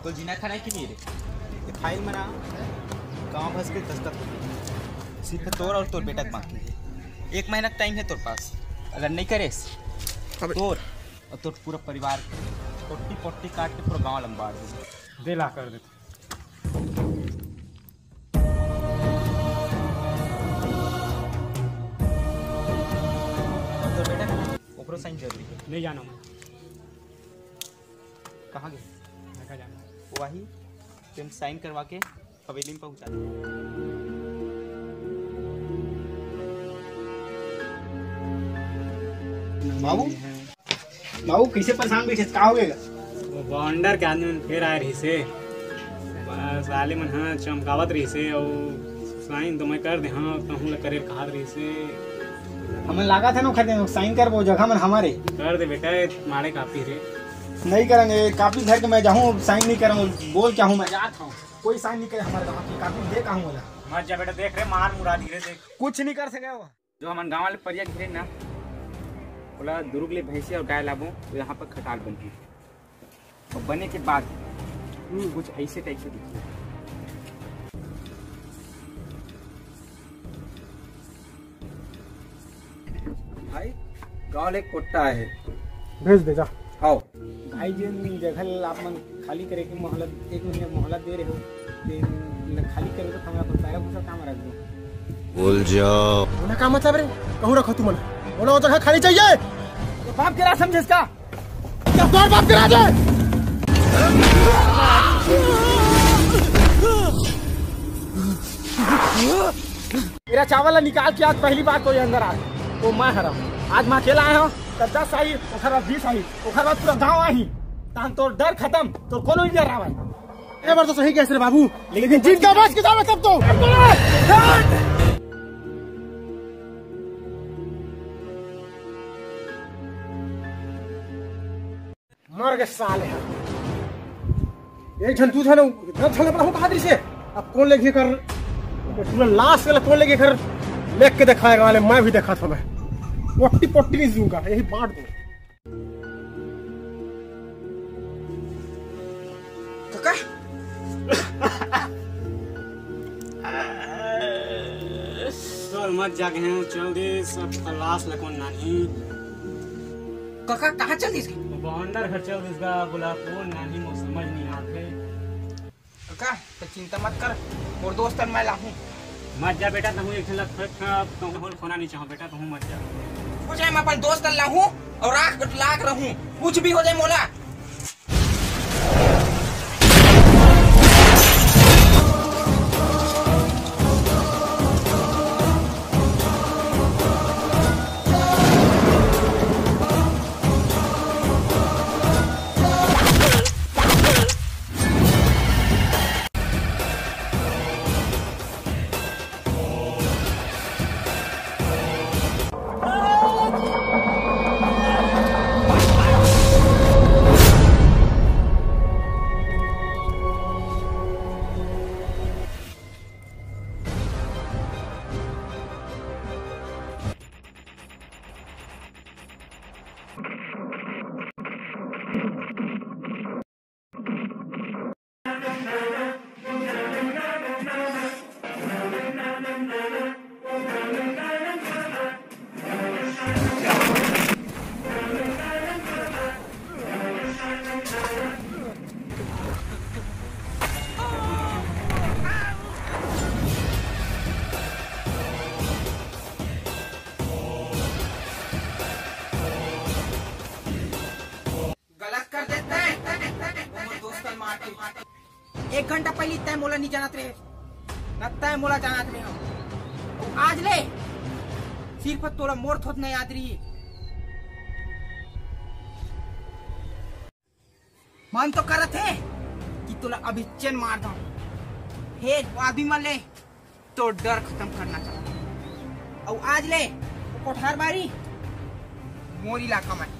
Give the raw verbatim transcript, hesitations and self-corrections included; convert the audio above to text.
तो जीना खाना है कि नहीं रे? ये फाइल में ना गाँव भर के दस्तखत हो गए, सिर्फ तोर और तोर बेटा के बाकी है। एक महीना का टाइम है तोर पास, अगर नहीं करेस, अबे। तोर और तोर पूरा परिवार के पोट्टी पोट्टी काट के पूरा गाँव लंबाड़ दे। दे ला कर दे। तोर बेटा, ओकरो साइन जरूरी है। नहीं जाना मैं। कहाँ गए? मैं कहाँ जाना? वही, तुम साइन करवा के हवेली में पहुंचा दो। बाबू, बाबू, कैसे परेशान बैठे, का हो गया? वो बवंडर के आदमी मन फेर आए रहिसे। बस, साले मन, हाँ, चमकावत रहिसे, अउ साइन तो मैं कर दे, हाँ, कहूँ ला करे कहात रहिसे। हमें लागत है ना, खरीदे, साइन कर, वो जगह मन हमारे। कर दे बेटा, ये माड़े कापी रे। नहीं करन, ये कापी धर के मैं जाहूँ, साइन नहीं करन, बोल के आहूँ, मैं जात हूँ। कोई साइन नहीं करे हमारे गाँव की, कापी दे कहूँ बोला। मत जा बेटा, देख रे, मार मुरा दी रे, देख। कुछ नहीं कर सके वो। जो हमन गाँव वाले परिया घेरे ना, ओला दुरुग ले भैंसी और गाय लाबो, तो यहाँ पर खटाल बनही। और बने के बाद हम्म। कुछ ऐसे टाइप से दिखी। भाई, गाँव ले एक पोट्टा है। भेज दे जा। हाँ। भाई, जेन जगह ल आप मन खाली करे के मोहलत, एक महीना मोहलत दे रहे हो, तेन ल खाली करे तो हमरा अपन पैरा भूसा काम रख दो। बोल जाओ। ओला का मतलब रे? कहूँ रखो तुमन। बोलो, वो जगह खाली चाहिए। तो बाप के राज समझे इसका? क्या तोर बाप के राज है? मेरा चावल ला निकाल के आज पहली बार कोई अंदर आ। वो मैं हरा। आज मैं अकेला आया हूँ, कल दस आई, ओकर बाद बीस आई, ओकर बाद पूरा गांव आई। तान तोर डर खत्म, तोर कोनो नहीं डर रहा है। ये बार तो सही कह रहे बाबू, लेकिन जिनका बस की दावत तब तो। मर गए साले। एक झन, दू झन, दस झन बड़ा हो कहा दृश्य। अब कौन लेके कर, पूरा लाश वाला कौन लेके कर, लेके दिखाएगा वाले, मैं भी देखा था मैं। पोट्टी पोट्टी नहीं दूंगा, यही बांट दो। काका। चल मत जागे हैं, चल दे, सब लाश लकवन नानी। काका, कहाँ चल दिस? वो बवंडर घर चल दिस गा, बोला कौन नानी, मोर समझ नहीं आत हे। काका, तो चिंता मत कर, मोर दोस्त ल मैं लाहूँ। मत जा बेटा, तहूँ एक झन ल खट खा, तहूँ होल खोना नहीं चाहो बेटा, तहूँ मत जा। हो जाए, मैं अपन दोस्त ल लाहूँ और आँख लाग रहूँ, कुछ भी हो जाए मोला। गलत कर देता है। वो मोर दोस्त ल मार के। एक घंटा पहले तय मोला नहीं जानत रहे, न तय मोला जानत रहे हो। अउ आज ले सिर्फ तोला मोर थोत नहीं याद रही। मन तो करत हे कि तोला अभी चेन मार दो। हे आदमी मन ले तो डर खत्म करना चाहता। अउ आज ले वो कोठार बारी मोर इलाका में।